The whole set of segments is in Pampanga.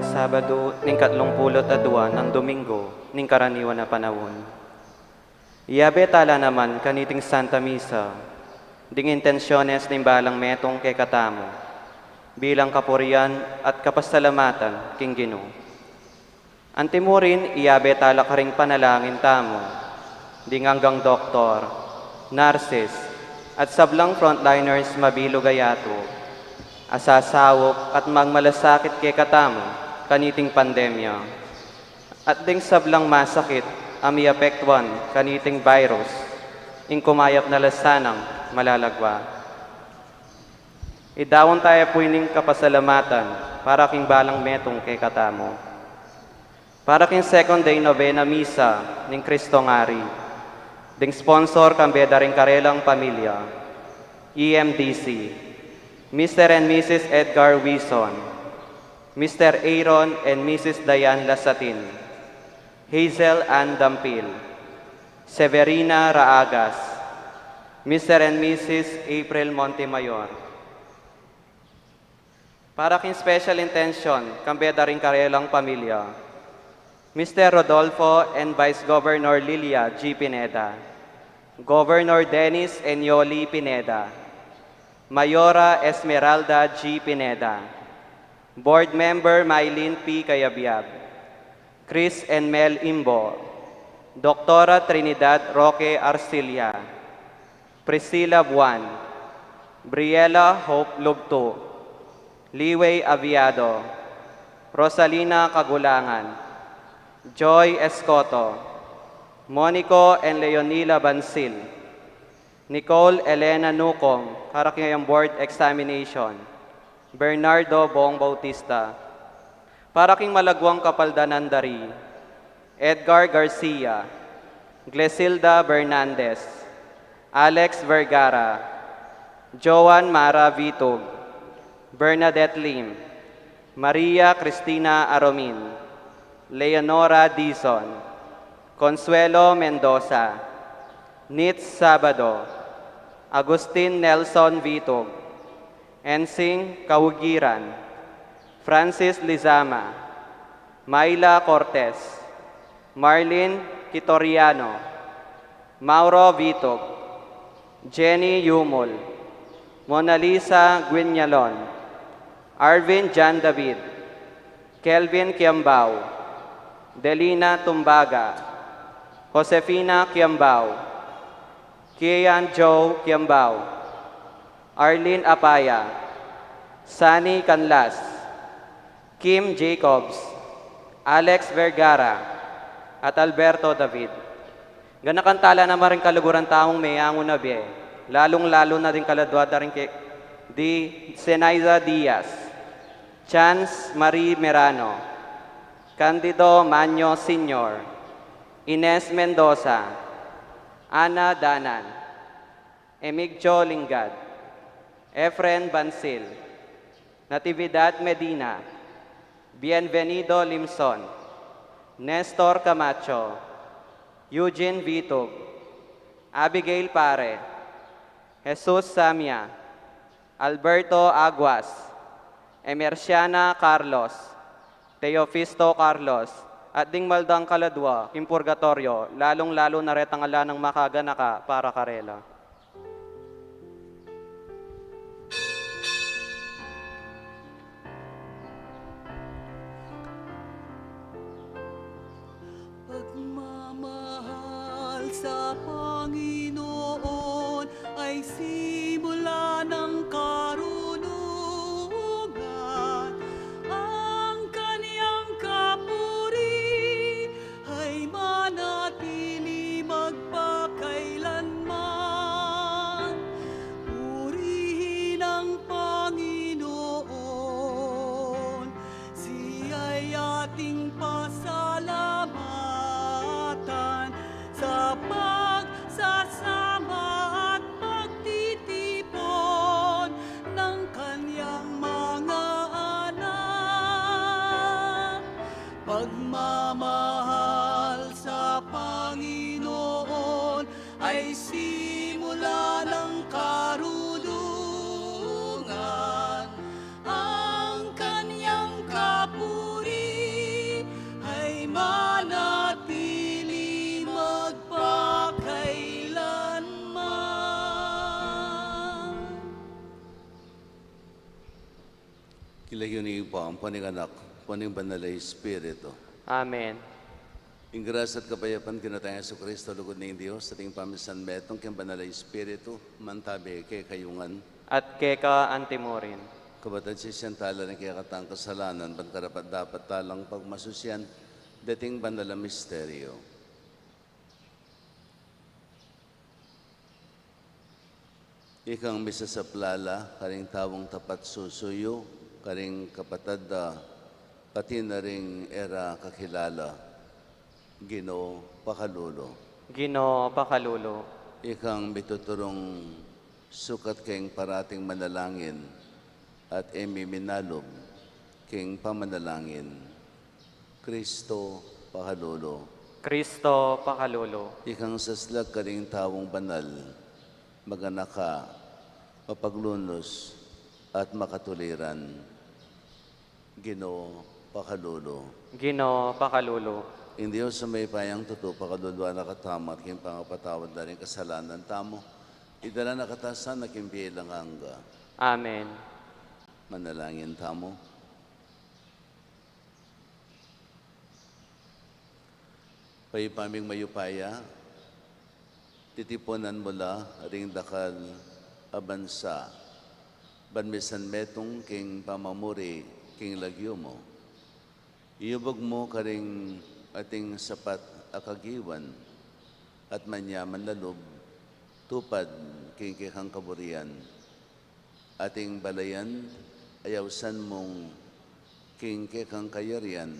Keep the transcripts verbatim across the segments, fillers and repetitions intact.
Sabado ning katlung pulu't adua nang Domingo ning karaniwan a panaun. Iyabe tala naman kaniting Santa Misa ding intensyones ning balang metung kekatamu bilang kapurian at kapasalamatan king Ginu. Antimurin, iyabe tala karing panalangin tamu ding anggang doktor, nurses, at sablang frontliners mabilug a yatu a sasaup at magmalasakit kekatamu kaniting pandemya, at ding sablang masakit a miapektuan kaniting virus, ing kumayap na la sanang malalagwa. Idaun taya pu ining kapasalamatan para king balang metung kekatamu. Para king Second Day Novena Misa ning Cristo Ngari, ding sponsor kambe da ring karelang pamilya, E M D C, Mister and Missus Edgar Wison, Mister Aaron and Missus Diane Lasatin, Hazel Ann Dampil, Severina Raagas, Mister and Missus April Montemayor. Para king special intention, kambe da ring karelang pamilya, Mister Rodolfo and Vice Governor Lilia G Pineda, Governor Dennis and Yoli Pineda, Mayora Esmeralda G Pineda, Board Member Mylene P Cayabyab, Chris and Mel Imbo, Doktora Trinidad Roque Arcilla, Priscilla Buan, Briella Hope Lugtu, Liway Aviado, Rosalina Kagulangan, Joy Escoto, Monico and Leonila Bansil, Nicole Elena Nucong, para king board examination, Bernardo Bong Bautista, para king malagwang kapaldanan da ri Edgar Garcia, Glesilda Bernandez, Alex Vergara, Joan Mara Vitug, Bernadette Lim, Maria Cristina Aromin, Leonora Dizon, Consuelo Mendoza, Nitz Sabado, Agustin Nelson Vitug, Ensing Kaugiran, Francis Lizama, Myla Cortez, Marlene Quitoriano, Mauro Vitug, Jenny Yumul, Mona Lisa Guiñalon, Arvin John David, Kelvin Kiambao, Delina Tumbaga, Josefina Kiambao, Kian Joe Kiambao, Arlene Apaya, Sunny Canlas, Kim Jacobs, Alex Vergara, at Alberto David. Ganakan tala naman ring kaluguran tamung meyangu na bie, lalung-lalu na ding kaladua da ring ke-, di Senaiza Diaz, Chance Marie Merano, Candido Maño Senior, Ines Mendoza, Ana Danan, Emigdio Lingad, Efren Bansil, Natividad Medina, Bienvenido Limson, Nestor Camacho, Eugene Vitug, Abigail Pare, Jesus Samia, Alberto Aguas, Emerciana Carlos, Teofisto Carlos, at ding mal dang kaladua king purgatoryo, lalung-lalu na retang ala nang makaganaka para karela. Pagmamahal sa Panginoon ay simula ng karunungan. Ang kanyang kapuri ay manatili magpakailanman. Purihin ang Panginoon, siya'y ating pasalamatan sa pagsasama at pagtitipon ng kanyang mga anak. Pagmamahal sa Panginoon ay simula ng karunungan. Ang kanyang kapuri Lagyu ning Ibpa, ampo ning Anak, ampo ning Banal a Espiritu. Amen. Ing grasya at kapayapan king Ginu tang Jesucristo, lugud ning Dios, at ing pamisanmetung king Banal a Espiritu, mantabi kekayu ngan. At keka antimurin. Kapatad, sisian tala ring kekatang kasalanan, ban karapat-dapat talang pagmasusian deting banal a misteryo. Ikang misasaplala karing taung tapat susuyu karing kapatad da, pati na ring e ra kakilala. Ginu, pakalulu. Ginu, pakalulu. Ikang mituturung sukat king parating manalangin at e miminalub king pamanalangin. Kristo, pakalulu. Kristo, pakalulu. Ikang saslag karing taung banal, maganaka, mapaglunus, at makatuliran. Ginu, pakalulu. Ginu, pakalulu. Ing Dios a mayupayang tutu pakaluluan na katamu at king pangapatawad da ring kasalanan tamu, idala na katamu sana king bie alang angga. Amen. Manalangin tamu. Ibpa ming mayupaya, titipunan mu la ring dakal a bansa ban misanmetung king pamamuri king lagyu mu. Iyubug mu karing ating sapat a kagiwan at manyaman a lub, tupad king kekang kaburian. Ating balayan, ayausan mung king kekang kayarian,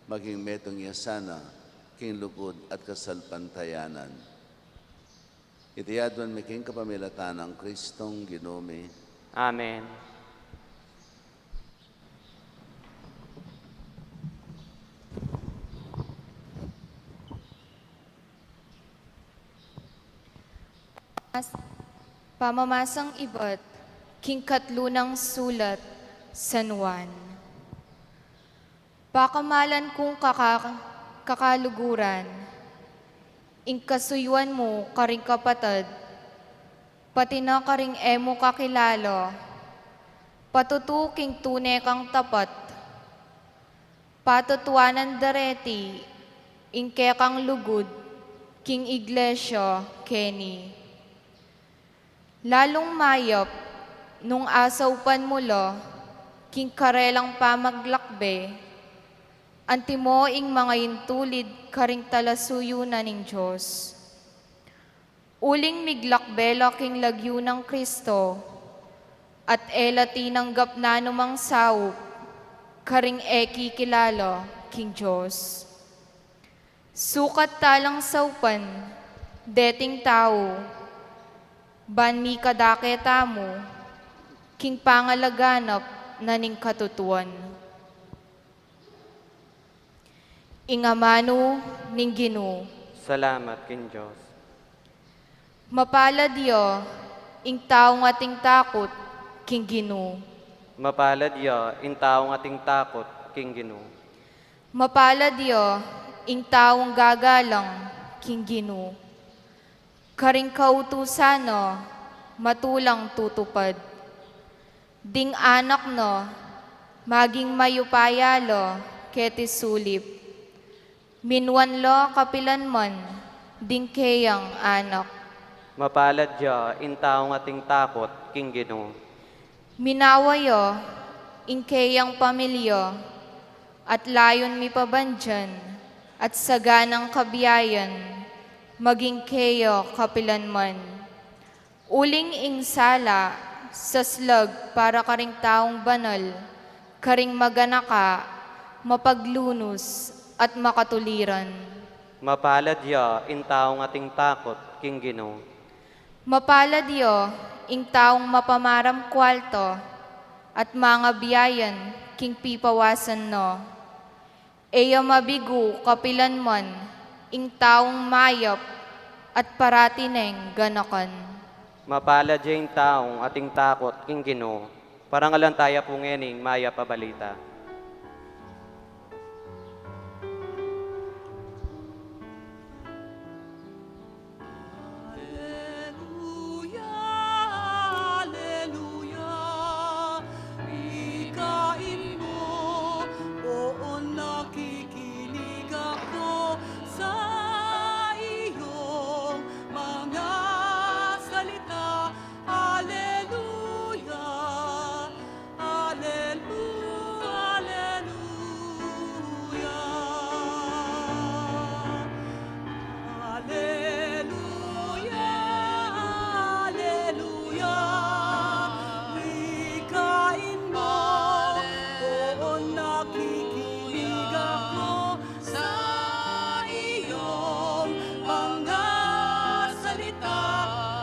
maging metung ya sana king lugud at kasalpantayanan. Iti aduan mi king kapamilatan nang Kristong Ginu mi. Amen. Mas-, pamamasang ibat king katlu nang sulat San Juan. Pakamalan kung kaka-, kakaluguran, ing kasuyuan mu karing kapatad, pati na karing e mu kakilala, patutu king tune kang tapat, patutuanan da reti ing kekang lugud king iglesia keni. Lalung mayap nung asaupan mu la king karelang pamaglakbe, antimo ing mangayintulid karing talasuyu na ning Dios. Uling miglakbe la king lagyu nang Kristo, at e la tinanggap nanumang saup karing e kikilala king Dios. Sukat talang saupan deting tau, ban mikadake tamu king pangalaganap na ning katutuan. Ing amanu ning Ginu. Salamat king Dios. Mapalad ya ing taung ating takut king Ginu. Mapalad ya ing taung ating takut king Ginu. Mapalad ya ing taung gagalang king Ginu. Karing kautusan na matulang tutupad. Ding anak na maging mayupaya la keti sulip. Minuan la kapilanman ding keyang anak. Mapalad ya ing taung ating takut king Ginu. Minawa ya ing keyang pamilya, at layun mipabandian at saganang kabiayan maging keya kapilanman. Uling ing sala saslag para karing taung banal, karing maganaka, mapaglunus, at makatuliran. Mapalad ya ing taung ating takut king Ginu. Mapalad ya ing taung mapamaram kualta at mangabiayan king pipawasan na. E ya mabigu kapilanman ing taung mayap at parati neng ganakan. Mapalad ya ing taung ating takut king Ginu. Parangalan taya pu ngening mayap a balita. Aleluya, aleluya, ika Igako sa iyong mga salita.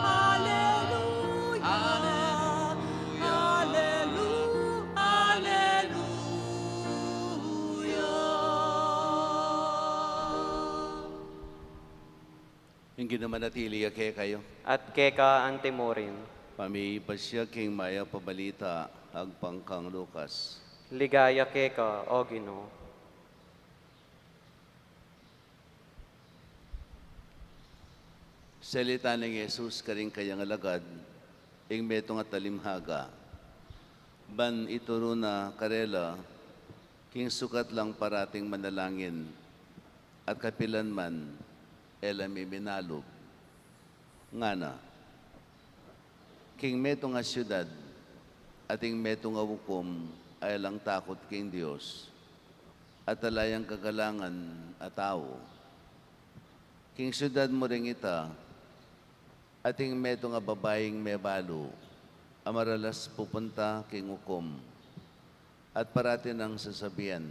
Hallelujah. Hallelujah. Hallelujah. Ing Ginu manatili ya kekayu. At keka antimurin. Pamipasya king mayap a balita agpang kang Lucas. Ligaya keka, O Ginu. Salita nang Jesus karing kayang alagad, ing metung a talimhaga. Ban ituru na karela, king sukat lang parating manalangin, at kapilan man, e la miminalub. Ngana, king metung a siudad, ating metung a ukum, a e lang takut king Dios, at ala yang kagalangan a tau. King siudad mu ring ita, ating metung a babaing mebalu, a maralas pupunta king ukum, at parati nang sasabian,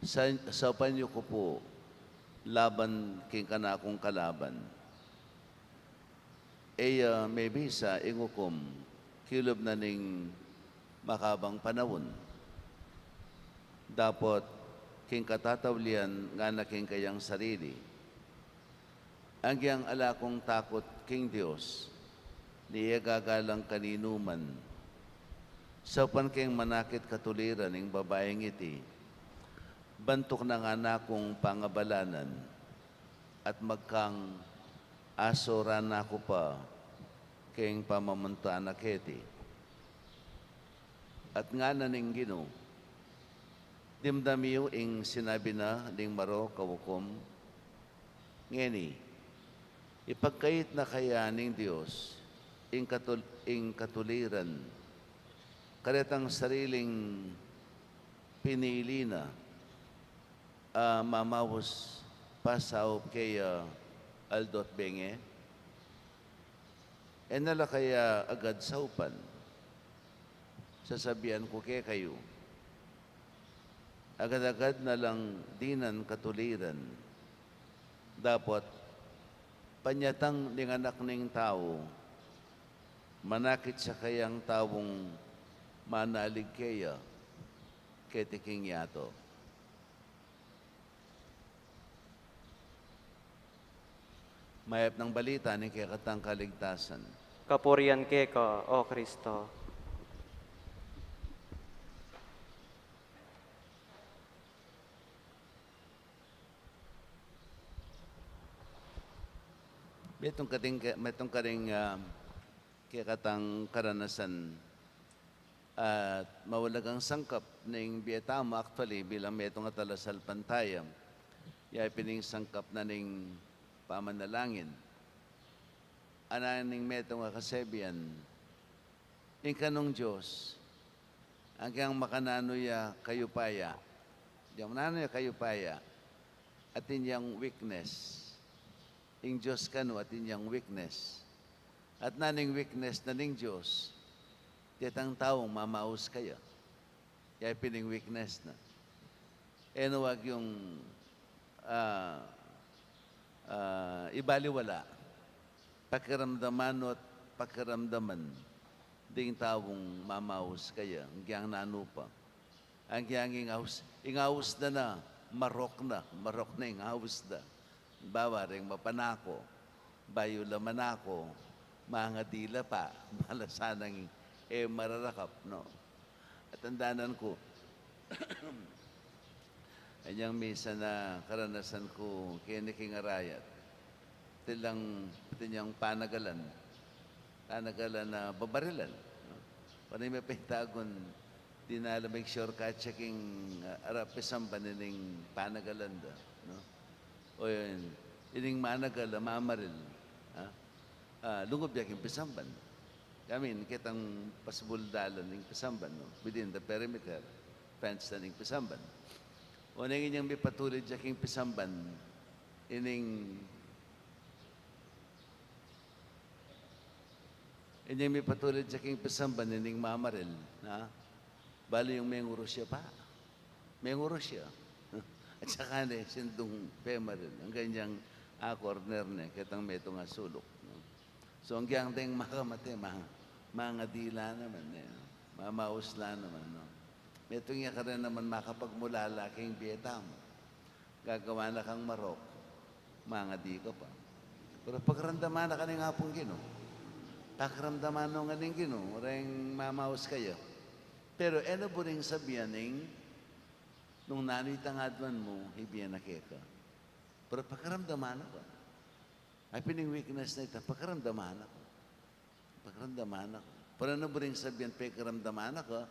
"Sa-, saupan yu ku pu laban king kanakung kalaban." E ya mebisa ing ukum, kilub na ning makabang panaun. Dapot, king katataulian, ngana king kayang sarili, "Agyang ala kung takut king Dios, ni e gagalang kaninuman. Saupan keng manakit katuliran ing babaing iti, ban tuknangan na kung pangabalanan, at magkang asoran na ku pa keng pamamunta na keti." At ngana ning Ginu, "Dimdam yu ing sinabi na ning marok a ukum? Ngeni, ipagkait na kaya ning Dios ing katul-, ing katuliran karetang sariling pinili na, a mamaus pasaup keya aldo't bengi? E na la kaya agad saupan? Sasabian ku kekayu, agad-agad na lang dinan katuliran. Dapot, panyatang ning Anak ning Tau, manakit sa kayang taung manalig keya keti king yatu." Mayap nang balita ning kekatang kaligtasan. Kapurian keka, O Kristo. Metung karing, metung karing, ah, kekatang karanasan at maulagang sangkap ning bie tamu, actually, bilang metung a talasalpantaya. Ya pin ing sangkap na ning pamanalangin. Ana ning metung a kasebian, ing kanung Dios, agyang makananu ya kayupaya. Agyang makananu ya kayupaya. Atin yang weakness. Ing Dios kanu atin yang weakness. At naning weakness na ning Dios, detang taung mamaus kaya. Ya pin ing weakness na. E no agyung, ah, ah, ibaliwala. Pakiramdaman no at pakiramdaman ding taung mamaus kaya, agyang nanu pa. Agyang ing aus, ing aus da na, marok na, marok na ing aus da. Bawa ring mapanako, bayu la manako, mangadi la pa, bala sanang e mararakap, no? At tandanan ku, anyang misan a karanasan ku keni king arayat. Tilang, tinyang panagalan. Panagalan na babarilan, no? Panay mapitagun, di na la make sure katsa king, ah, arap pisamban ining panagalan da, no? O yun, ining managal a mamaril, ha? Ah, lungub ya king pisamban. I mean, ketang pasbul dalan ning pisamban, no? Within the perimeter, fence na ning pisamban. O neng inyang mipatulid ya king pisamban, ining, inyang mipatulid ya king pisamban, ining mamaril, ha? Balu yung mengurus ya pa. Mengurus ya. At saka ne, sindung pemaril. Anggang a corner ne, ketang metung a suluk, no? So, anggang deng makamate, ma-, mangadi la naman, e. Mamaus la naman, no? Metung ya karin naman makapagmulala king bie tamu. Gagawa na kang marok, mangadi ka pa. Pero pakiramdaman na ka ning Apung Ginu. Pakiramdaman no ngan ning Ginu, reng mamaus kaya. Pero e na buring sabian ning nung nanu itang aduan mu, ibie na keka. Pero pakiramdaman na ka. Ay, pin ing weakness na ita, pakiramdaman na ka. Pakiramdaman na ka. Pero e na buring sabian, pakiramdaman na ka,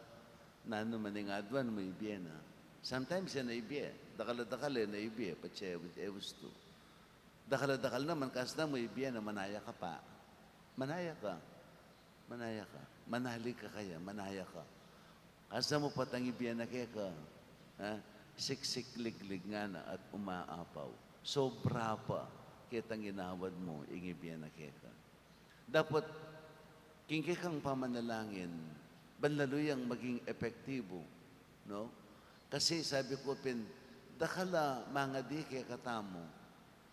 nanu man ing aduan mu, ibie na. Sometimes e na ibie. Dakal a dakal e na ibie, patse e gustu. Dakal a dakal naman, kasna mu ibie na, manaya ka pa. Manaya ka. Manaya ka. Manalig ka kaya, manaya ka. Kasna mu patang ibie na keka, ha? Siksik liglig ngana at umaapaw. Sobra pa ketang inawad mu ing ibie na keka. Dapot, king kekang pamanalangin, ban lalu yang maging epektibo, no? Kasi sabi ku pin, dakal a mangadi kekatamu,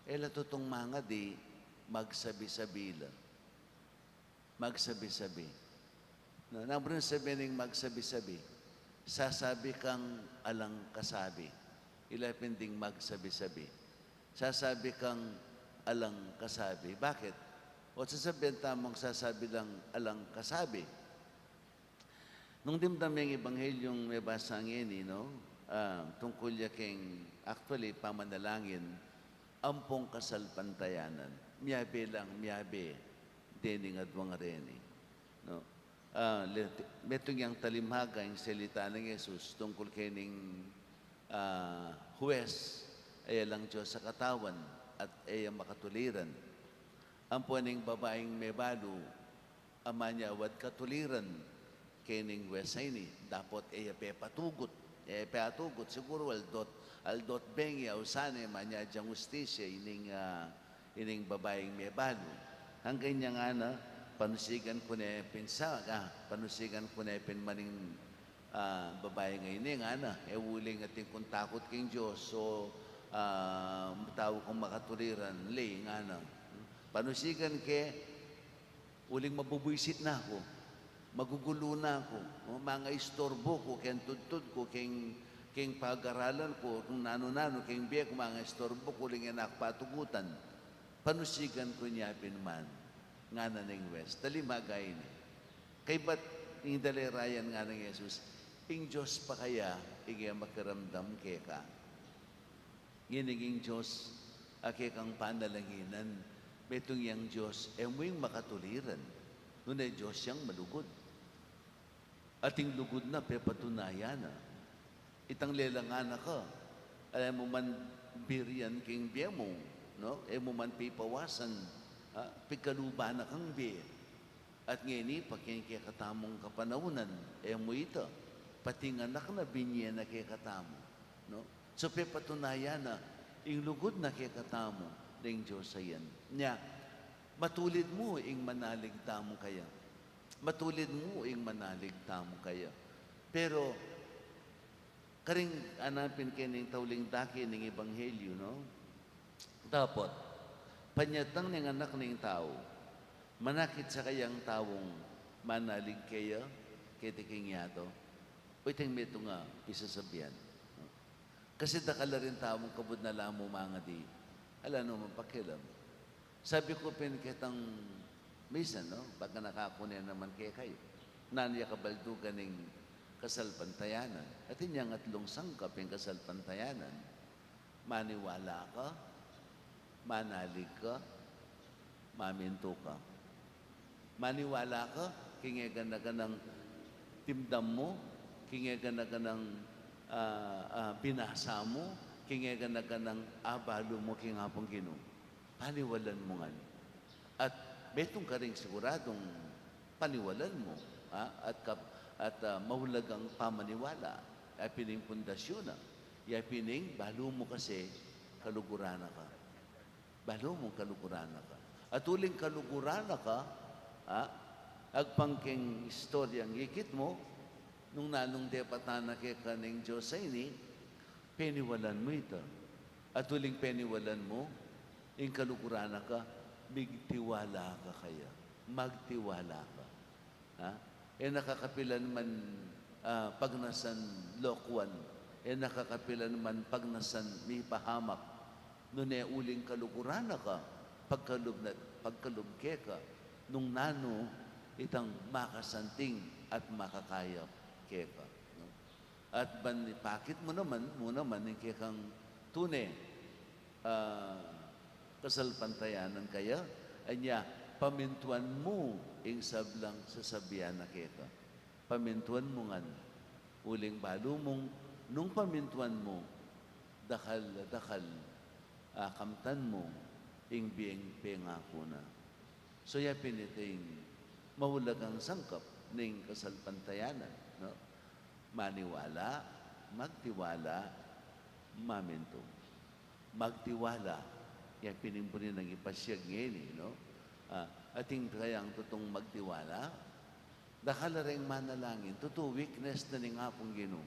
e la tutung mangadi, magsabi-sabi la. Magsabi-sabi. No, nanu ing sabi ning magsabi-sabi? Sasabi kang alang kasabi. Ila pin ding magsabi-sabi. Sasabi kang alang kasabi. Bakit? O sasabian tamung sasabi lang alang kasabi. Nung dimdam yang ebanghelyo mebasa ngeni, no? Ah, tungkul ya keng, actually, pamanalangin, ampong kasalpantayanan. Miyabe lang, miyabe dening aduang reni, no? Ah, le-, metung yang talimhaga ing salita nang Jesus tungkul kening, ah, huwes, e ya lang Dios a katawan at e ya makatuliran. Ampo ning babaing mebalu, a manyawad katuliran kening huwes a ini, dapot e ya pepatugut. E ya pepatugut, siguru aldot, aldot bengi, ausan ne, manyawad yang hustisya ining, ah, ining babaing mebalu. Anggang inya ngana, panusigan ku ne pin sa, ah, panusigan ku ne pin man ing, ah, babaing ini, ngana, e uling atin kung takut king Dios, o, ah, tau kung makatuliran, le, ngana. Panusigan ke, uling mabubuisit na ku, magugulu na ku, o, mangaistorbu ku keng tudtud ku, keng, keng pagaralan ku, kung nanu-nanu, keng bie ku, mangaistorbu ku, uling e na ku patugutan. Panusigan ku ne pin man, ngana ning huwes. Talimhaga ini. Kaybat ing dalirayan, ngana nang Jesus, ing Dios pa kaya ing e makiramdam keka? Ngeni ing Dios a kekang panalanginan, metung yang Dios e mu ing makatuliran, nune Dios yang malugud. At ing lugud na pepatunayan na. Itang lelangan na ka, ala mu man birian king bie mu, no? E mu man pipawasan, ha? Pigkaluban na kang bie. At ngeni pa king kekatamung kapanaunan, e mu ita, pati ing anak na binie na kekatamu, no? So, pepatunayan na ing lugud na kekatamu ning Dios a yan. Nya, matulid mu ing manalig tamu kaya. Matulid mu ing manalig tamu kaya. Pero, karing anapin kening tauling dake ning ebanghelyo, no? Dapot, panyatang ning Anak ning Tau, manakit sa kayang taung manalig kaya keti king yatu? O iting metung a pisasabian, no? Kasi dakal la ring taung kabud na la mu mangadi, ala na mung pakialam. Sabi ku pin ketang misan, no, baga nakakune naman kekayu, nanu ya kabaldugan ning kasalpantayanan? Atin yang atlung sangkap ing kasalpantayanan. Maniwala ka, manalig ka, mamintu ka. Maniwala ka king e gana-ganang dimdam mu, king e gana-ganang, ah, ah, binasa mu, king e gana-ganang abalu mu king Apung Ginu. Paniwalan mu ngan. At metung karing siguradung paniwalan mu, ha? At kap-, at, ah, maulagang pamaniwala. Ya pin ing pundasyun na. Ya pin ing balu mu kasi kaluguran na ka. Balu mung kaluguran na ka. At uling kaluguran na ka, ha? Agpang king istoryang ikit mu, nung nanung depatan na keka ning Dios a ini, Peniwalan mu ita. At uling peniwalan mu, ing kaluguran na ka, migtiwala ka kaya. Magtiwala ka. Ha? E na ka kapilan man, ah, pagnasan lokuan. E na ka kapilan man pagnasan mipahamak. Nune uling kaluguran na ka, pagkalub na, pagkalub keka, nung nanu itang makasanting at makakayap keka. No? At ban ipakit mu naman, mu naman ing kekang tune, ah, kasalpantayanan kaya, anya, pamintuan mu ing sablang sasabian na keka. Pamintuan mu ngan, uling balu mung, nung pamintuan mu, dakal, dakal, ah, kamtan mu, ing bieng pengaku na. So, ya pin ita ing maulagang sangkap ning kasalpantayanan, no? Maniwala, magtiwala, mamintu. Magtiwala, ya pin ing buri nang ipasiag ngeni, no? Ah, atin kayang tutung magtiwala, dakal la reng manalangin, tutu weakness na ning Apung Ginu,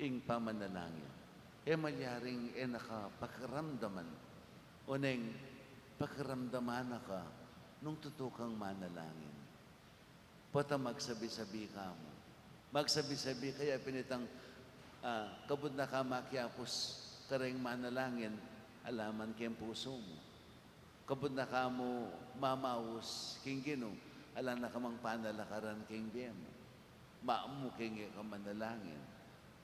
ing pamanalangin. E malyaring e na ka pakiramdaman, o neng pakiramdaman na ka, nung tutu kang manalangin. Pota magsabi-sabi ka mu. Magsabi-sabi kaya pin itang, ah, kabud na ka makiapus kareng manalangin, ala man keng pusu mu. Kabud na ka mu mamaus king Ginu, ala na ka mang panalakaran king bie mu. Mamu keng e ka manalangin.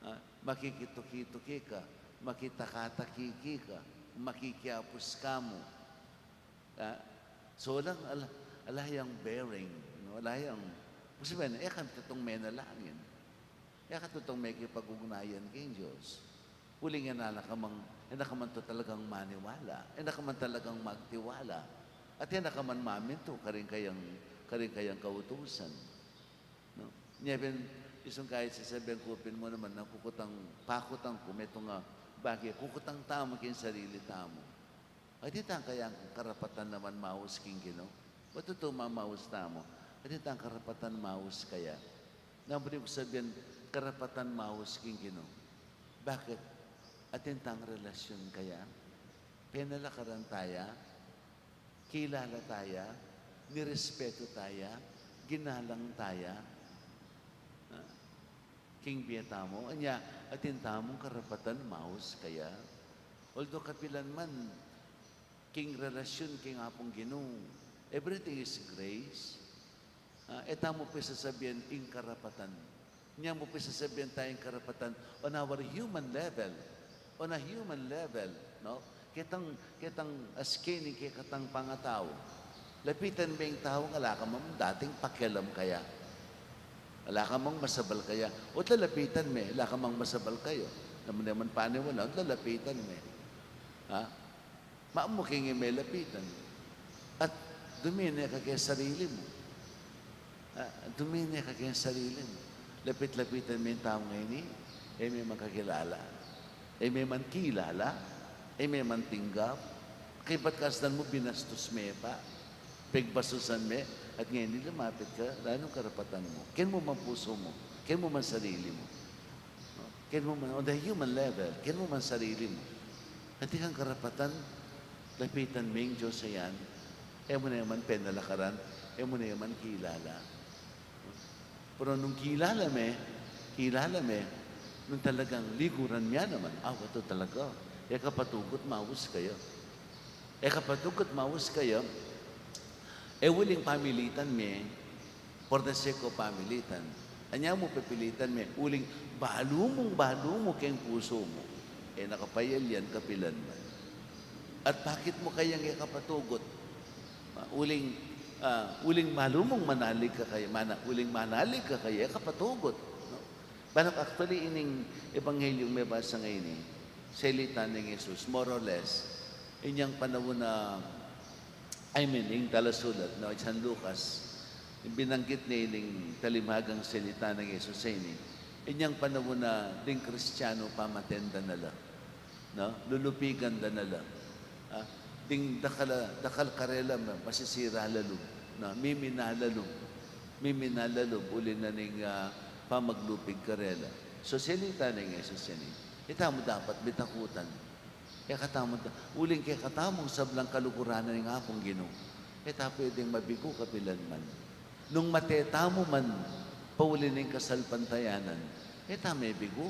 Ah, makikituki-tuki ka, makitakataki ka, makikiapus ka mu. Ah, so, alang, ala, ala yang bearing, no? Ala yang, kasi, e ka tutung menalangin. E ka tutung mekipag-ugnayan king Dios. Uling e na ka mang, e na ka man to talagang maniwala. E na ka man talagang magtiwala. At e na ka man mamintu karing kayang, karing kayang kautusan. No? Nya pin, isung kahit sasabian ku pin mu naman na kukutang, pakutang ku, metung a bage, kukutang tamu king sarili tamu. Atin tang kayang karapatan naman maus king Ginu? Ba't tutu mamaus tamu? Atin tang karapatan maus kaya? Na buri ku sabian, karapatan maus king Ginu. Bakit? Atin tang relasyon kaya? Penalakaran taya? Kilala taya? Nirespetu taya? Ginalang taya? Ha? King bie tamu, anya, atin tamung karapatan maus kaya. Although kapilan man, king relasyon king Apung Ginu, everything is grace. Ah, e tamu pisasabian ing karapatan. Nya mu pisasabian taya ing karapatan on our human level. On a human level, no? Ketang, ketang askening kekatang pangatau. Lapitan me ing taung ala ka mang dating pakialam kaya. Ala ka mang masabal kaya. O lalapitan me, ala ka mang masabal kaya. Naman naman paniwala, o lalapitan me. Ha? Mamu keng e me lapitan. At dumine ka keng sarili mu. Ah, dumine ka keng sarili mu. Lapit-lapitan me ing tau ngeni, e me man kakilala. E me man kilala. E me man tinggap. Kaybat kasdan mu binastus me pa. Pegbasusan me, at ngeni lumapit ka, nanung karapatan mu? Ken mu man pusu mu, ken mu man sarili mu. No? Ken mu man, on the human level, ken mu man sarili mu. Atin kang karapatan, lapitan me ing Dios a yan, e mu ne man penalakaran, e mu ne man kilala. Pero nung kilala me, kilala me, nung talagang liguran me ya naman, awa, ito talaga. E ka patugut maus kaya. E ka patugut maus kaya, e uling pamilitan me, for the sake of pamilitan. Anya mu pipilitan me, uling balu mung balu mu keng pusu mu. E na ka payalian kapilan man. At bakit mu kayang e ka patugut? Ma-, uling, ah, uling balu mung manalig ka kaya, mana-, uling manalig ka kaya, e ka patugut. No? Balu, actually, ining ebanghelyo mibasa ngeni, selita nang Jesus, more or less, inyang panaun na, I mean, ing talasulat, no, San Lucas, binanggit ne ining talinghagang selita nang Jesus ini. Inyang panaun na ding Kristiano pamaten da na la. No? Lulupigan da na la. Ah, ding dakal, dakal karela ma-, masisira la lub. No? Mimina la lub. Mimina la lub, uli na ning, ah, pamaglupig karela. So, selita nang Jesus ini. E tamu dapat mitakutan. E katamu da-, uling kekatamung sablang kaluguran na ning Apung Ginu, e ta pwedeng mabigu kapilanman. Nung mate tamu man pauli ning kasalpantayanan, e ta mebigu.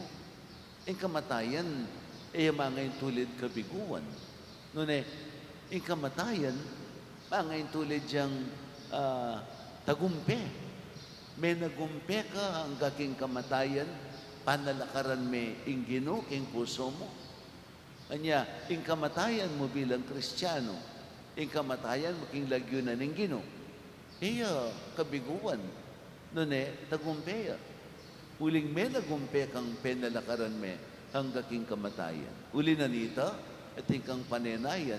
Ing kamatayan, e ya mangaintulid kabiguan. Nune, ing kamatayan, mangaintulid yang, ah, tagumpe. Menagumpe ka angga king kamatayan, panalakaran me ing Ginu king pusu mu. Anya, ing kamatayan mu bilang Kristiano, ing kamatayan mu king lagyu na ning Ginu, e ya kabiguan, nune tagumpe ya. Uling menagumpe kang penalakaran me angga king kamatayan. Uli na nita, atin kang panenayan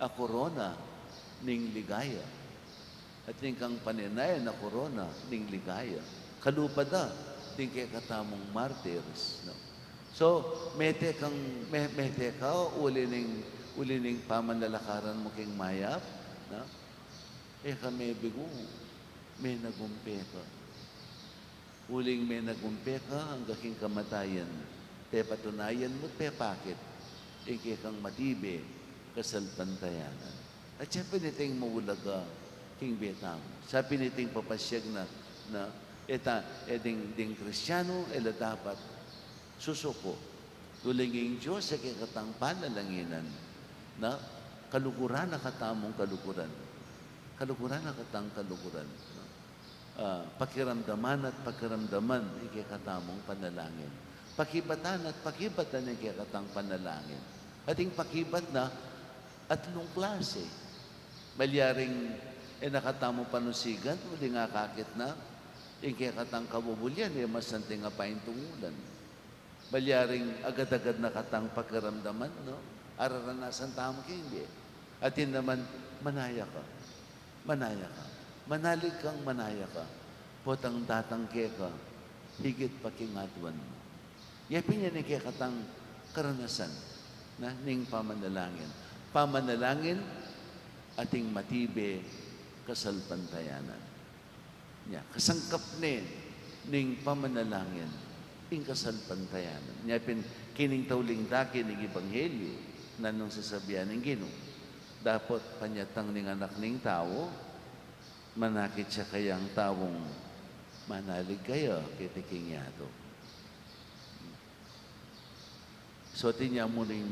a korona ning ligaya. Atin kang panenayan a korona ning ligaya. Kalupa da ding kekatamung martyrs, no? So, mete kang, me-, mete ka uli ning, uli ning pamanalakaran mu king mayap, no? E ka mebigu, menagumpe ka. Uling menagumpe ka angga king kamatayan, pepatunayan mu't pepakit ing kekang matibe kasalpantayanan. At ya pin iting maulaga king bie tamu. Sa pin iting papasiag na, na, e ta, e ding, ding Kristiano, e la dapat susuku. Uling ing Dios e kekatang panalanginan, na kaluguran na katamung kaluguran. Kaluguran na katang kaluguran, no? Ah, pakiramdaman at pakiramdaman ing kekatamung panalangin. Pakibatan at pakibatan ing kekatang panalangin. At ing pakibat na atlung klase. Malyaring e na katamu panusigan, uling akakit na ing kekatang kabubulian, e masanting a paintungulan. Malyaring agad-agad na katang pakiramdaman, no? Araranasan tamu king bie. Atin naman, manaya ka. Manaya ka. Manalig kang manaya ka. Potang datang keka, higit pa king aduan mu. Ya pin yan ing kekatang karanasan na ning pamanalangin. Pamanalangin ating matibe kasalpantayanan. Nya, kasangkap ne ning pamanalangin ing kasalpantayanan. Nya pin, kining tauling dake ning ebanghelyu, nanung sasabian ning Ginu, dapot panyatang ning Anak ning Tau, manakit ya kayang taung manalig kaya keti king yatu. So, atin ya mu ring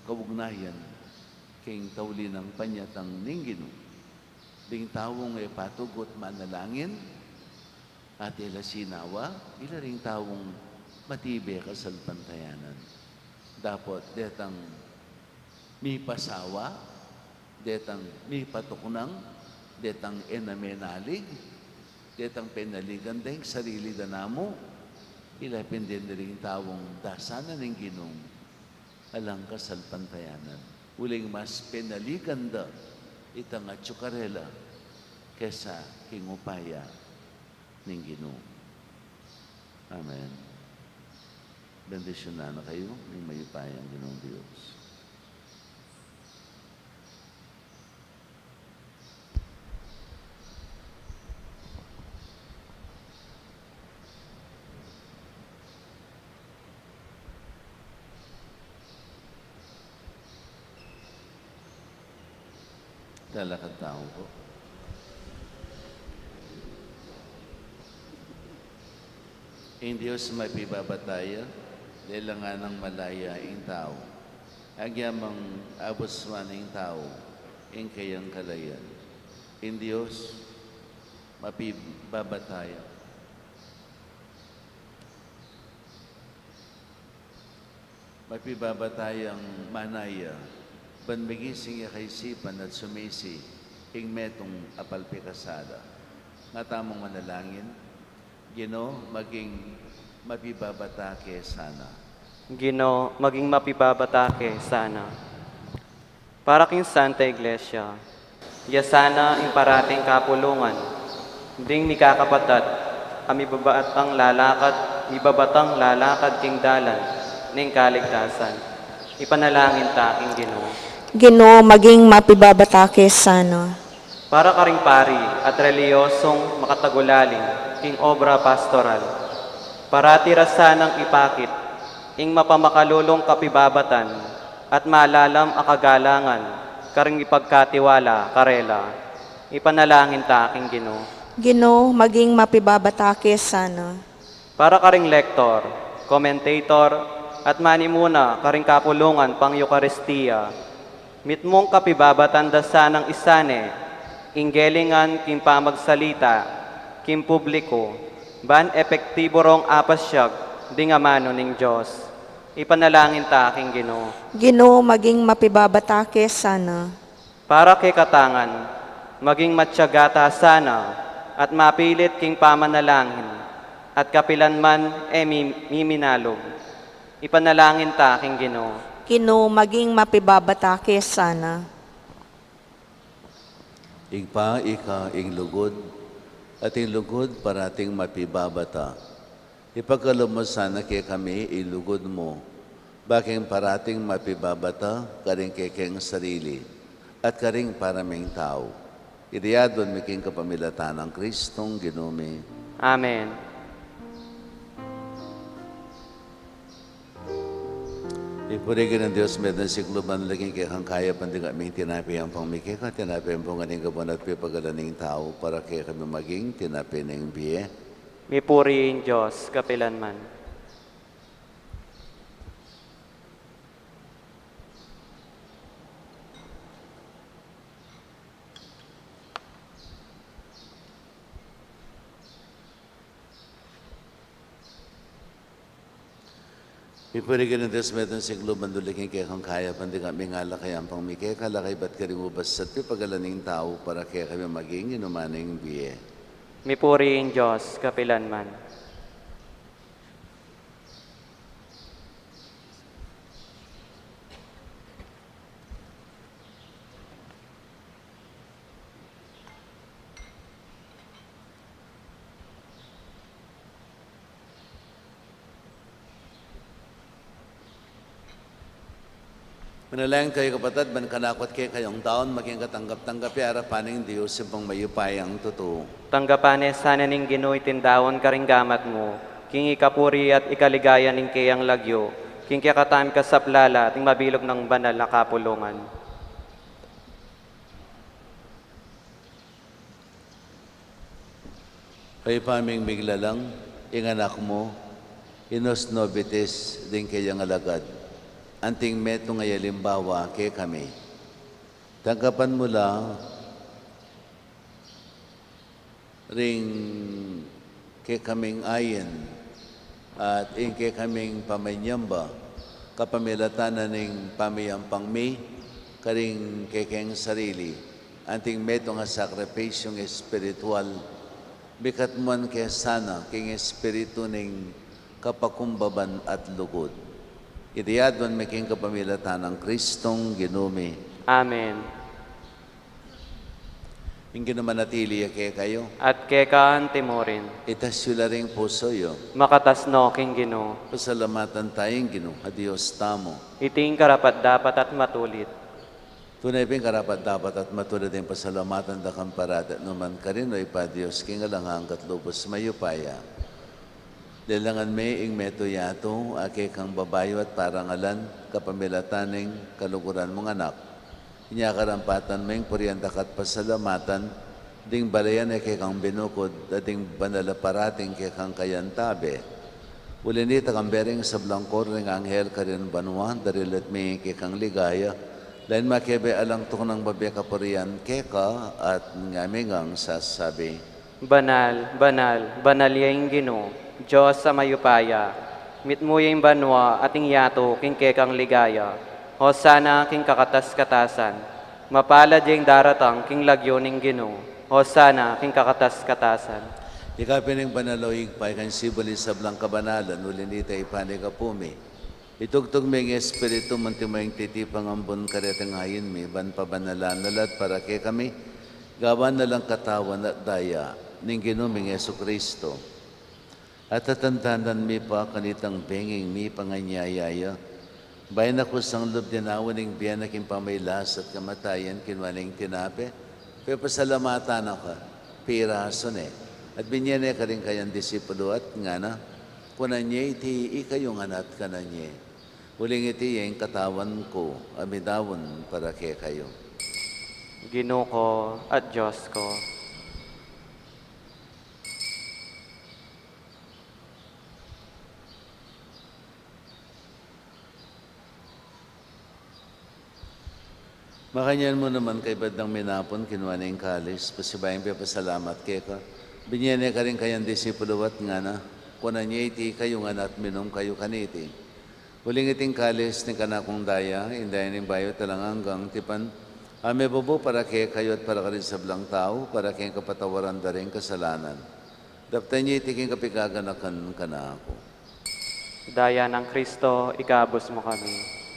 kaugnayan king tauli nang panyatang ning Ginu. Ding taung e patugut manalangin, at e la sinawa, ila ring taung matibe kasalpantayanan. Dapot detang mipasawa, detang mipatuknang, detang e na menalig, detang penaligan da ing sarili da namu, ila pin deni ring taung dasan na ning Ginung alang kasalpantayanan. Uling mas penaligan da itang atyu karela kesa king upaya ning Ginu. Amen. Bendisyunan na kayu ning mayupayang Ginung Dios. Talakad tamu pu. Ing Dios mapibabata ya, lelangan nang malaya ing tau. Agyamang abuswan ing tau ing kayang kalayan. Ing Dios mapibabata ya. Mapibabata yang manaya, ban magising ya kaisipan at sumisi ing metung a palpikasala. Nga tamung manalangin, Ginu, maging mapibabata ke sana. Ginu, maging mapibabata ke sana. Para king Santa Iglesia. Ya sana ing parating kapulungan, ding mikakapatat a mibabatang lalakad, mibabatang lalakad king dalan ning kaligtasan. Ipanalangin ta king Ginu. Ginu, maging mapibabata ke sana. Para karing pari at relihiyosong makatagulaling king obra pastoral, parati ra sanang ipakit Ing mapamakalulung kapibabatan at malalam a kagalangan karing ipagkatiwala karela. Ipanalangin ta king Ginu. Ginu, maging mapibabata ke sana. Para karing lektor, komentator, at manimuna karing kapulungan pang Eukaristia, mitmung kapibabatan da sanang isane ing gelingan king pamagsalita king publiku, ban epektibu rong apasyag ding amanu ning Dios. Ipanalangin ta king Ginu. Ginu, maging mapibabata ke sana. Para kekatang ngan, maging matiaga ta sana at mapilit king pamanalangin, at kapilan man e mi-, miminalug. Ipanalangin ta king Ginu. Ginu, maging mapibabata ke sana. Ibpa, ika ing lugud, at ing lugud parating mapibabata. Ipagkalub mu sana kekami ing lugud mu, ba king parating mapibabata karing kekeng sarili at karing para ming tau. Iti adwan mi king kapamilatan nang Kristong Ginu mi. Amen. Ipuri ing Dios, metung sikluban, laging kekang kayapan ding aming tinape yampang mi keka, tinape yampang ning kabun at pipagalan ning tau, para kekami maging tinape ning bie. Mipuri ing Dios kapilan man. Ipuri ing Dios, metung sikluban, laging kekang kayapan ding aming alak yampang mi keka, alak ibat karing ubas at pipagalan ning tau, para kekami maging inuman ning bie. Mipuri ing Dios kapilan man. Manalangin kayu, kapatad, ban kanaku at kekayu ing daun maging katanggap-tanggap ya arapan ning Dios Ibpang mayupayang tutu. Tanggapan na sana ning Ginu iting daun karing gamat mu, king ikapuri at ikaligaya ning keyang lagyu, king kekatamung kasaplalan at ning mabilug nang banal a kapulungan. Ibpa ming miglalang, ing Anak mu, inus nobitis ding keyang alagad, anting metung a alimbawa kekami. Tanggapan mu la ring kekaming ain, at ing kekaming pamanyamba, kapamilatan na ning pamiyampang mi karing kekeng sarili, anting metung a sakripisyung espiritual, mikatmuan ke sana king espiritu ning kapakumbaban at lugud. Iti adwan mi king kapamilatan nang Kristong Ginu mi. Amen. Ing Ginu manatili ya kekayu. At keka mu rin. Itas yu la ring pusu yu. Makatas no king Ginu. Pasalamatan taya ing Ginu a Dios tamu. Iti ing karapat-dapat at matulid. Tune pin karapat-dapat at matulid ing pasalamatan da ka parati at nu man karin, O Ibpa, Dios king alang angga at lubus mayupaya. Lelangan mi ing metung yatu a kekang babayu at parangalan, kapamilatan ning kaluguran mung Anak. Inya karampatan ming purian da ka at pasalamatan, ding balayan a kekang binukud, at ding banal a parating kekang kayantabe. Uli na nita, kambe ring sablang koro ning anghel karin banua, daralit mi kekang ligaya, lain makebe alang tuknang babie kapurian keka, at ngami ngang sasabi. Banal, banal, banal ya ing Ginu, Dios a mayupaya, mitmu ya ing banua at ing yatu king kekang ligaya. Hosana king kakatas-katasan. Mapalad ya ing daratang king lagyu ning Ginu. Hosana king kakatas-katasan. Ika pin ing banal, O Ibpa, ika ing sibul ning sablang kabanalan, uli na nita, Ibpa, ika pu mi. Itugtug me ing Espiritu mu, antimo ing titipang ambun karetang ain mi, ban pabanalan na la at para kekami, gawan na lang katawan at daya ning Ginu ming Jesucristo. At tatandanan mi pa kanitang benging mipanganyaya ya, bayu na kusang lub dinaun ing bie na king pamagkasakit at kamatayan, kinua ne ing tinape, pepasalamatan na ka, pirasu ne, at binye ne karing kayang disipulu at ngana: Kunan ye iti ikayu ngan at kanan ye. Uling iti ya ing katawan ku, a midaun para kekayu. Ginu ku at Dios ku. Makanyan mu naman kaybat dang minapun, kinua ne ing kalis, pasibayu yang pepasalamat keka, binie ne karing kayang disipulu at ngana: Kunan ye iti ikayu ngan at minum kayu kaniti. Uling iti ing kalis ning kanakung daya, ing daya ning bayu at alang anggang tipan, a mibubu para kekayu at para karing sablang tau, para king kapatawaran da ring kasalanan. Daptan ye iti king kapaganakan kanaku. Daya nang Kristo, ikabus mu kami.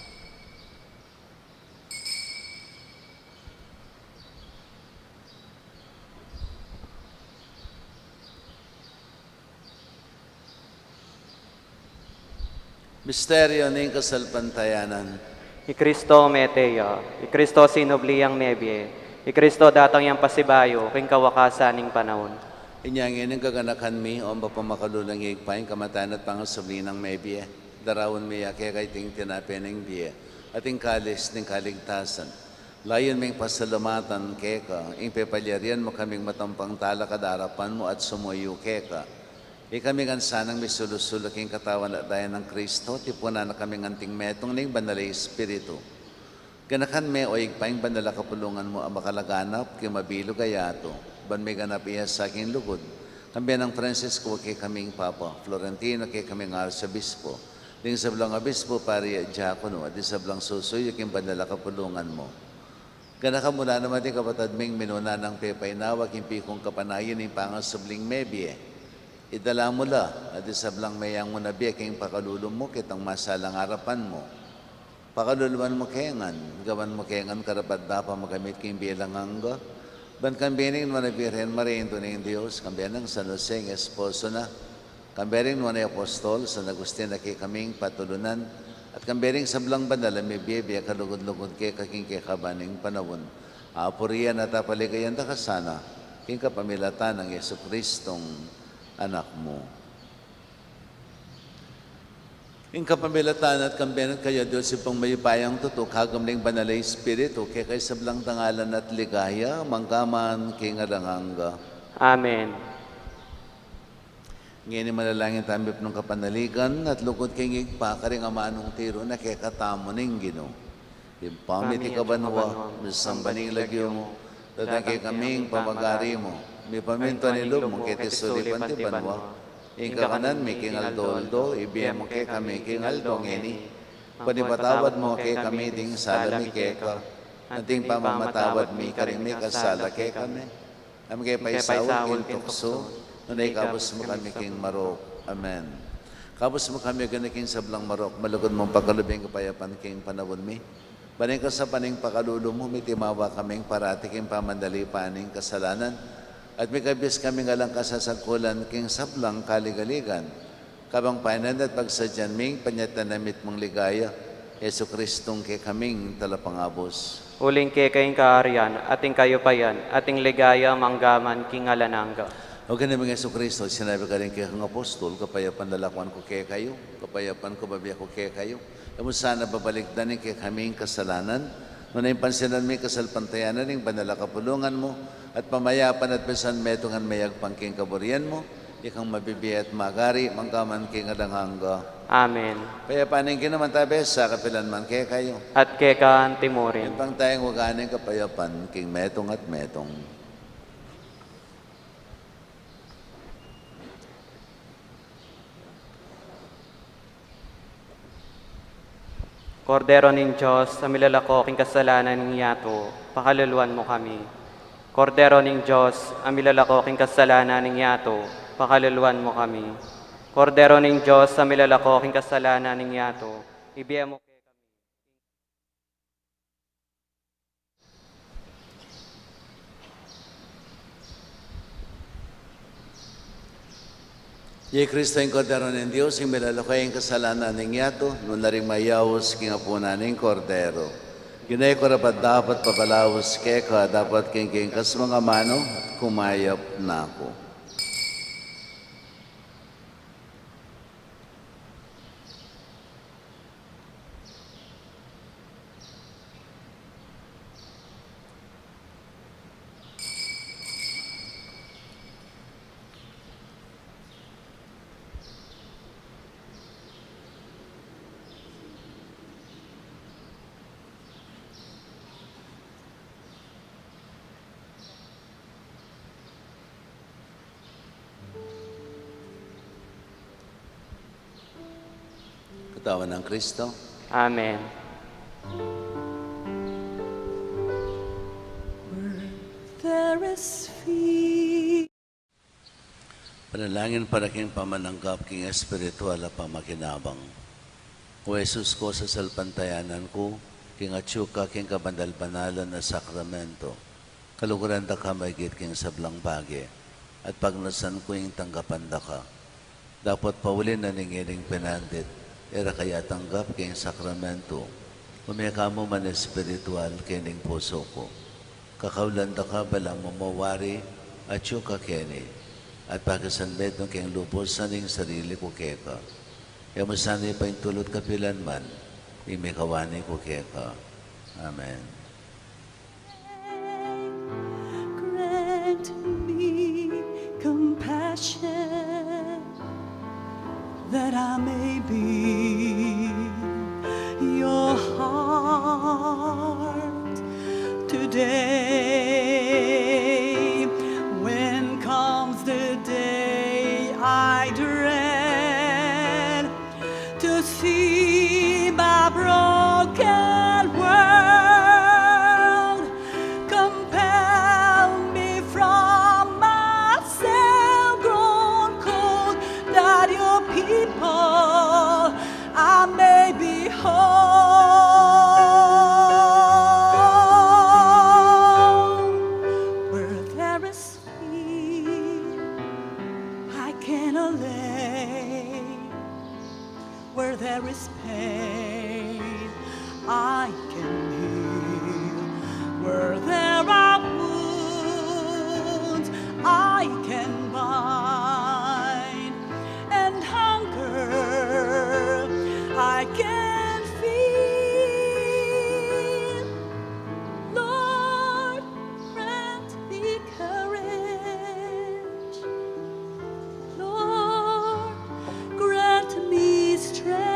Misteryu ning kasalpantayanan. I Kristo mete ya, i Kristo sinubli yang mebie, i Kristo datang yang pasibayu king kawakasan ning panaun. Inya ngeni king kaganakan mi, o mapamakalulu ning Ibpa, ing kamatayan at pangasubli nang mebie, daraun mi ya keka iting tinape ning bie at ing kalis ning kaligtasan. Layun ming pasalamatan keka ing pepalyarian mu kaming matampang talakad king arapan mu at sumuyu keka. Ikami ngan sanang misulu-sulu king katawan at daya nang Kristo, tipunan na kaming anting metung ning Banal a Espiritu. Ganakan me, o Ibpa, ing banal a kapulungan mu a makalaganap king mabilug a yatu, ban miganap ya sa king lugud, kambe nang Francisco a kekaming Papa, Florentino a kekaming Arsobispo, ding sablang obispo, pari at diakono, at ding sablang susuyu king banal a kapulungan mu. Ganakan mu la naman ding kapatad ming minuna nang pepainawa king pikung kapanayan ning pangasubling mebie. Idala mu la, at ding sablang meyang mu na bie king pakalulu mu, ketang masalang arapan mu. Pakaluluan mu ke ngan, gawan mu ke ngan karapat-dapat makamit king bie alang angga. Ban kambe ning nuan a Birhen Maria, Indu ning Dios, kambe nang San Jose, ing esposo na, kambe ring nuan a apostol, San Agustin a kekaming patulunan, at kambe ring sablang banal a mibie-bie a kalugud-lugud keka king kekaban ning panaun. Apurian at apaligayan da ka sana, king kapamilatan nang Jesucristong Anak mu. Ing kapamilatan at kambe na at kaya, Dios Ibpang mayupayang tutu, kagum ning Banal a Espiritu, keka ing sablang dangalan at ligaya, mangga man king alang angga. Amen. Ngeni manalangin tamu king kapanaligan at lugud king Ibpa, karing amanung tiru na kekatamu ning Ginu. Ibpa mi, atiu ka banua, misamban ya ing lagyu mu, datang kekami ing pamagari mu, mipamintuan ing lub mu keti sulip anti banua. Ing kakanan mi king aldo-aldo ibie mu kekami king aldo ngeni. Panipatawad mu kekami ding sala mi keka, anti ing pamamatawad mi karing mikasala kekami. E mu ke paisaul king tuksu, nune ikabus mu kami king marok. Amen. Kabus mu kami, Ginu, king sablang marok, malugud mung pakalub ing kapayapan king panaun mi. Ban king kasapan ning pakalulu mu, mitimawa kaming parati king pamanalipan ning kasalanan, at mikabus kaming alang kasasagkulan king sablang kaligaligan, kabang payanan at pagsadyan mi ing panyatang na mitmung ligaya, Jesucristong kekaming Talapangabus. Uling keka ing kaharian, at ing kayupayan, at ing ligaya, mangga man king alang angga. O Ginu ming Jesucristo, sinabi mu karing kekang apostol, kapayapan lalakwan ku kekayu, kapayapan ku bibie ku kekayu. E mu sana babalikdan ing kekaming kasalanan, nune pansinan mu ing kasalpantayanan ning banal a kapulungan mu, at pamayapan at pisan metungan meyagpang king kaburian mu, ikang mabibie at magari, mangga man king alang angga. Amen. Ing kapayapan ning Ginu manatili sa kapilan man kekayu. At keka anti murin. Ibpa tang wagas ning kapayapan, king metung at metung. Kordero ning Dios, a milalako king kasalanan ning yatu, pakaluluan mu kami. Kordero ning Dios, a milalako king kasalanan ning yatu, pakaluluan mu kami. Kordero ning Dios, a milalako king kasalanan ning yatu, ibie mu kekami. Iya i Kristo, ing Kordero ning Dios, ing milalako king kasalanan ning yatu, nuan la ring mayaus king apunan ning Kordero. Ginu, e ku karapat-dapat pabalaus keka, dapot king kekang amanu, kumayap na ku. Katawan ng Kristo. Amen. Where there is fear. Panalangin para king pamananggap king espiritual a pamakinabang. O Jesus ku, sasalpantayanan ku king atyu ka king kabanal-banalan a sakramento. Kaluguran da ka maigit king sablang bage, at pagnasan ku ing tanggapan da ka. Dapot pauli na ning ining penandit, e ra ka ya tanggap king sakramento, ume ka mu man espiritual kening pusu ku. Kakaulan da ka balamu mo wari atyu ka keni, at pakisanmetung keng lubus ing sarili ku keka. E mu sana ipaintulut kapilan man ing mikawani ku keka. Amen. Grant me compassion that I may be your heart today. When comes the day I dread to see my broken world, compel me from myself grown cold, that your people I may be whole. Where there is fear, I can allay. Where there is pain, I can heal. Where there are wounds, I can bind. And hunger, I can feel. Lord, grant me courage. Lord, grant me strength.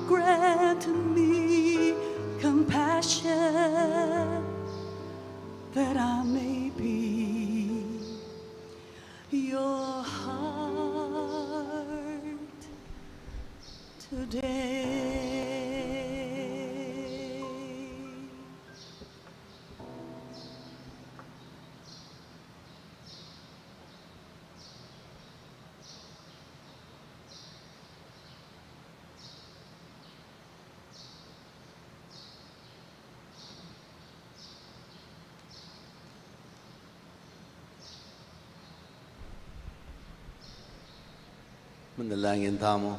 Grant me compassion that I may be your heart today. Manalangin tamu.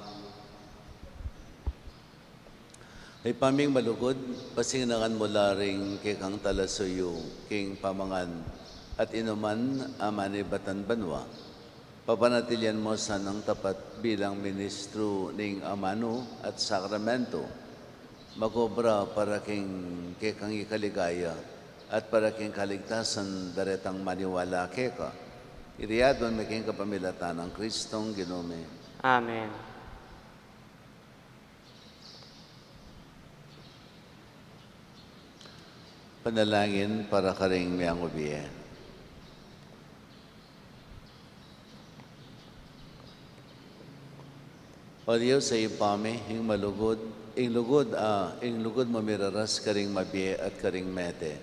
Ibpa ming malugud, pasinganan mu la ring kekang talasuyu king pamangan at inuman a manibatan banua. Papanatilian mu sanang tapat bilang ministru ning amanu at sakramento, mag-obra para king kekang ikaligaya at para king kaligtasan daretang maniwala keka. Iti adwan mi king kapamilatan nang Kristong Ginu mi. Amen. Panalangin para karing mengabie. O Dios a Ibpa mi, ing malugud, ing lugud, a, ing lugud mu miraras karing mabie at karing mete.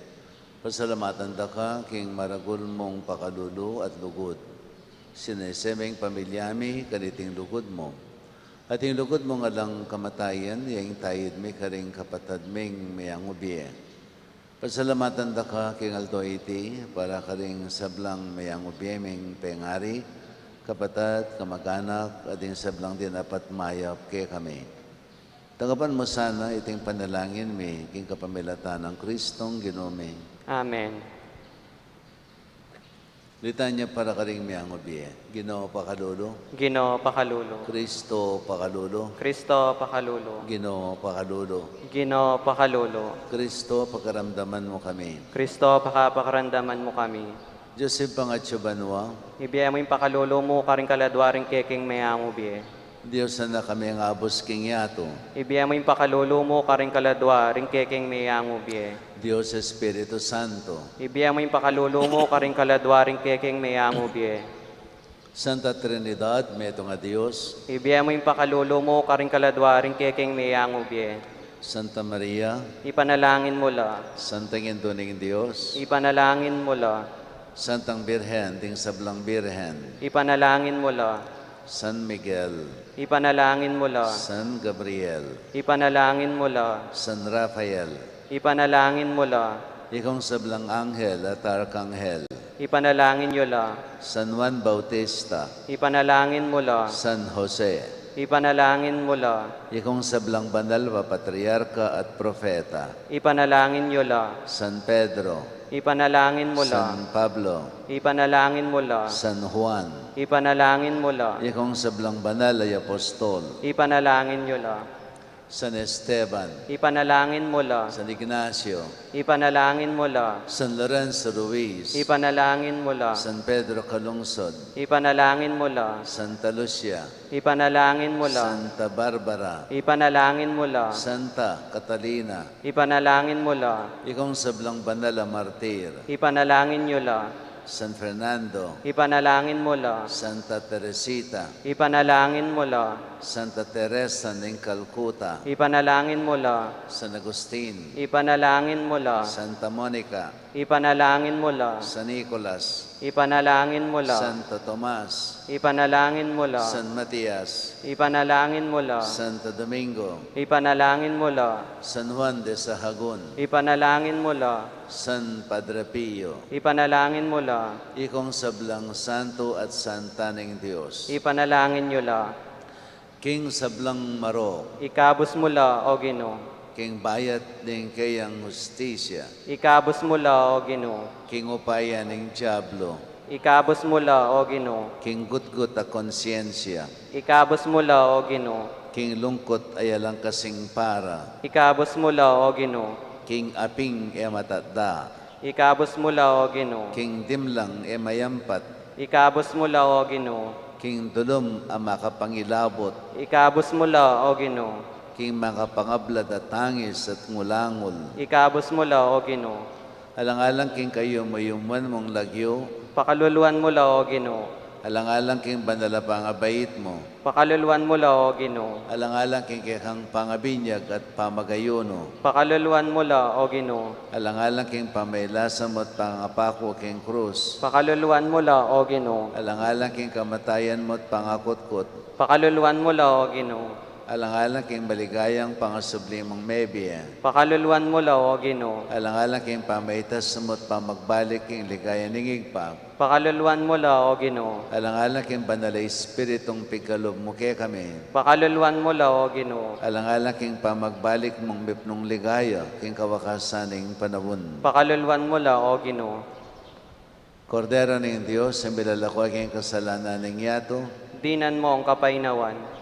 Pasalamatan da ka king maragul mung pakalulu at lugud. Sinese me ing pamilya mi kaniting lugud mu. At ing lugud mung alang kamatayan, ya ing tayid mi karing kapatad ming mengabie. Pasalamatan da ka king aldo iti, para karing sablang mengabie ming pengari, kapatad, kamaganak, at ing sablang dinapat mayap kekami. Tanggapan mu sana iting panalangin mi, king kapamilatan nang Kristong Ginu mi. Amen. Litanya para karing mengabie. Ginu, pakalulu. Ginu, pakalulu. Kristo, pakalulu. Kristo, pakalulu. Ginu, pakalulu. Ginu, pakalulu. Kristo, pakaramdaman mu kami. Kristo, paka-, pakaramdaman mu kami. Dios Ibpang atsu banua. Ibie mu ing pakalulu mu karing kaladua ring kekeng mengabie. Dios, Anak a mengabus king yatu. Ibie mu ing pakalulu mu karing kaladua ring kekeng mengabie. Dios Espiritu Santo. Ibie mu ing pakalulu mu karing kaladua ring kekeng mengabie. Santa Trinidad, metung a Dios. Ibie mu ing pakalulu mu karing kaladua ring kekeng meyangu bie. Santa Maria. Ipanalangin mu la. Santang Indu ning Dios. Ipanalangin mu la. Santang Birhen ding sablang birhen. Ipanalangin mu la. San Miguel. Ipanalangin mu la. San Gabriel. Ipanalangin mu la. San Rafael. Ipanalangin mu la. Ikong sablang anghel at arkanghel. Ipanalangin yu la. San Juan Bautista. Ipanalangin mu la. San Jose. Ipanalangin mu la. Ikong sablang banal a patriarka at propeta. Ipanalangin yu la. San Pedro. Ipanalangin mu la. San Pablo. Ipanalangin mu la. San Juan. Ipanalangin mu la. Ikong sablang banal a apostol. Ipanalangin yu la. San Esteban. Ipanalangin mu la. San Ignacio. Ipanalangin mu la. San Lorenzo Ruiz. Ipanalangin mu la. San Pedro Calungsod. Ipanalangin mu la. Santa Lucia. Ipanalangin mu la. Santa Barbara. Ipanalangin mu la. Santa Catalina. Ipanalangin mu la. Ikong sablang banal a martir. Ipanalangin yu la. San Fernando. Ipanalangin mu la. Santa Teresita. Ipanalangin mu la. Santa Teresa ning Calcutta. Ipanalangin mu la. San Agustin. Ipanalangin mu la. Santa Monica. Ipanalangin mu la. San Nicolas. Ipanalangin mu la. Santo Tomas. Ipanalangin mu la. San Matias. Ipanalangin mu la. Santo Domingo. Ipanalangin mu la. San Juan de Sahagun. Ipanalangin mu la. San Padre Pio. Ipanalangin mu la. Ikong sablang santo at santa ning Dios. Ipanalangin yu la. King sablang marok. Ikabus mu la, O Ginu. King bayat ning keyang hustisya. Ikabus mu la, O Ginu. King upaya ning diablo. Ikabus mu la, O Ginu. King gutgut a konsyensya. Ikabus mu la, O Ginu. King lungkut a alang kasing para. Ikabus mu la, O Ginu. King aping e matatda. Ikabus mu la, O Ginu. King dimlang e mayampat. Ikabus mu la, O Ginu. King dulum a makapangilabut. Ikabus mu la, O Ginu. King makapangablad a tangis at ngulangul. Ikabus mu la, O Ginu. Alang-alang king kayum-ayuman mung lagyu. Pakaluluan mu la, O Ginu. Alang-alang king banal a pangabait mu. Pakaluluan mu la, O Ginu. Alang-alang king kekang pangabinyag at pamagayunu. Pakaluluan mu la, O Ginu. Alang-alang king pamailasa mu at pangapaku king krus. Pakaluluan mu la, O Ginu. Alang-alang king kamatayan mu at pangakutkut. Pakaluluan mu la, O Ginu. Alang-alang king maligayang pangasubli mung mebie. Pakaluluan mu la, O Ginu. Alang-alang king pamaitas mu at pamagbalik king ligaya ning Ibpa. Pakaluluan mu la, O Ginu. Alang-alang king Banal a Espiritung pigkalub mu kekami. Pakaluluan mu la, O Ginu. Alang-alang king pamagbalik mung mipnung ligaya king kawakasan ning panaun. Pakaluluan mu la, O Ginu. Kordero ning Dios, a milalako king kasalanan ning yatu. Dinan mo ing kapainawan.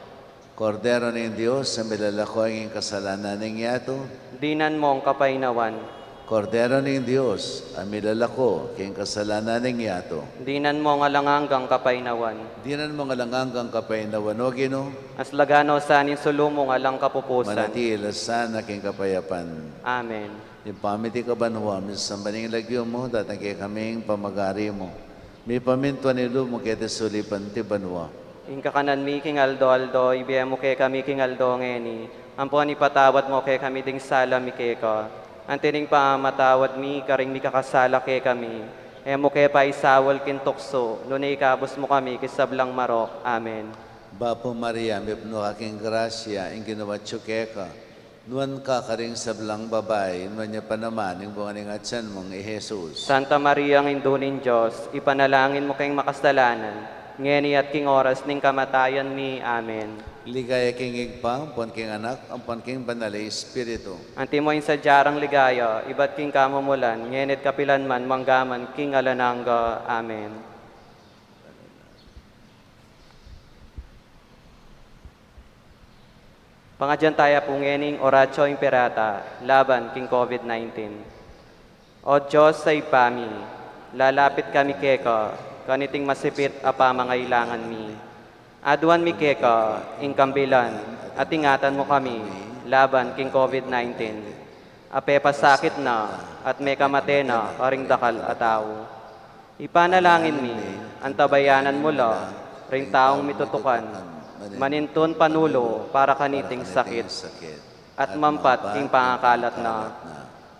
Kordero ning Dios, a milalako king kasalanan ning yatu. Dinan mo ing kapainawan. Kordero ning Dios, a milalako king kasalanan ning yatu. Dinan mo ing alang anggang kapainawan. Dinan mo ing alang anggang kapainawan, O Ginu. Aslagan no sa ning sulu mung alang kapupusan. Manatili la sana king kapayapan. Amen. Ibpa mi, atiu ka banua, misamban ya ing lagyu mu, datang kekami ing pamagari mu. Mipamintuan ing lub mu keti sulip anti banua. Ing kakanan mi king aldo-aldo, ibie mu kekami king aldo ngeni. Ampon ipatawad mu kekami ding sala mi keka. Anti ning pamamatawad mi karing mikakasala kekami. E mu ke paisaul king tuksu, nune ikabus mu kami king sablang marok. Amen. Bapu Maria, mipnu ka king grasya, ing Ginu atyu keka. Nuan ka karing sablang babai, nuan ya pa naman ing bunga ning atian mung i Jesus. Santa Maria, Indu ning Dios, ipanalangin mu keng makasalanan, ngeni at king oras ning kamatayan mi. Amen. Ligaya king Ibpa, ampon king Anak, ampon king Banal a Espiritu. Antimo ing sadya rang ligaya, ibat king kamumulan, ngeni at kapilan man, mangga man king alang angga. Amen. Pangadyan taya pu ngening Oratio Imperata laban king COVID nineteen. O Dios a Ibpa mi, lalapit kami keka kaniting masipit a pamangailangan mi. Aduan mi keka ing kambilan at ingatan mu kami laban king COVID nineteen. A pepasakit na at mekamate na karing dakal a tau. Ipanalangin mi Antabayanan mu la ring taung mitutukan, manintun panulu para kaniting sakit, at mampat ing pangakalat na.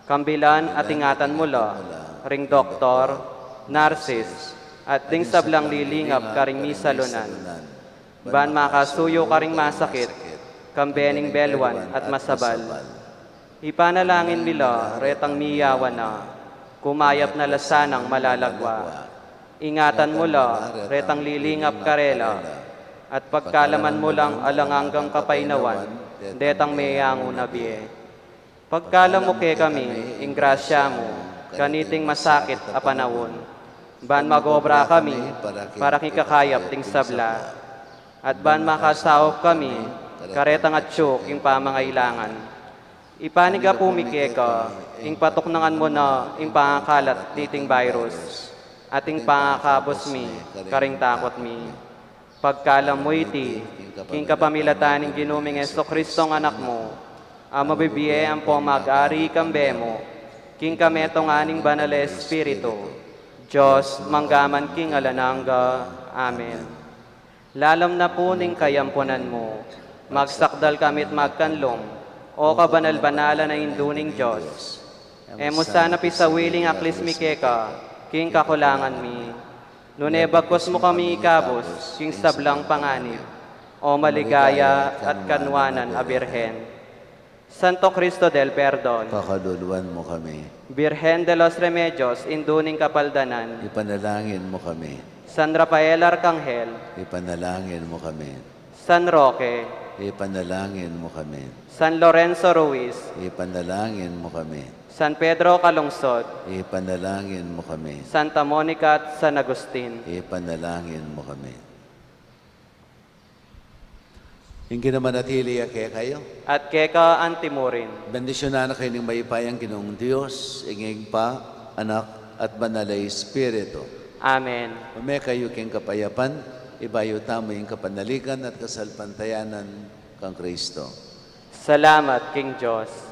Kambilan at ingatan mu la ring doktor, narsis, at ding sablang lilingap karing misalunan, ban makasuyu karing masakit, kambe ning belwan at masabal. Ipanalangin mi la retang miyawan na, kumayap na la sanang malalagwa. Ingatan mu la retang lilingap karela, at pagkalaman mu lang alang anggang kapaynawan detang meyangu na bie. Pagkalam mu kekami ing grasya mu kaniting masakit a panaun, ban mag-obra kami para king kakayap ding sabla, at ban makasaup kami karetang atyu king pamangailangan. Ipanigapu mi keka ing patuknangan mu na ing pangakalat diting virus, at ing pangakabus mi karing takut mi. Pagkalam mu iti king kapamilatan ning Ginu ming Jesucristo a Anak mu, a mabibie ampo mag-ari kambe mu king kametungan ning Banal a Espiritu, Dios, mangga man king alang angga. Amen. Lalam na pu ning kayampunan mu, magsakdal kami't magkanlum, o kabanal-banalan a Indu ning Dios. E mu sana pisawiling aklis mi keka king kakulangan mi, nune bagkus mu kami ikabus king sablang panganib, o maligaya at kanwanan a Birhen. Santo Cristo del Perdon, pakaluluan mu kami. Birhen de los Remedios, Indu ning Kapaldanan, ipanalangin mu kami. San Rafael Arkanghel, ipanalangin mu kami. San Roque, ipanalangin mu kami. San Lorenzo Ruiz, ipanalangin mu kami. San Pedro Calungsod, ipanalangin mu kami. Santa Monica at San Agustin, ipanalangin mu kami. Ing Ginu manatili ya kekayu. At keka antimurin. Bendisyunan na kayu ning mayupayang Ginung Dios, ing Ibpa, Anak, at Banal a Espiritu. Amen. Ume kayu king kapayapan, ibayu tamu ing kapanaligan at kasalpantayanan kang Kristo. Salamat king Dios.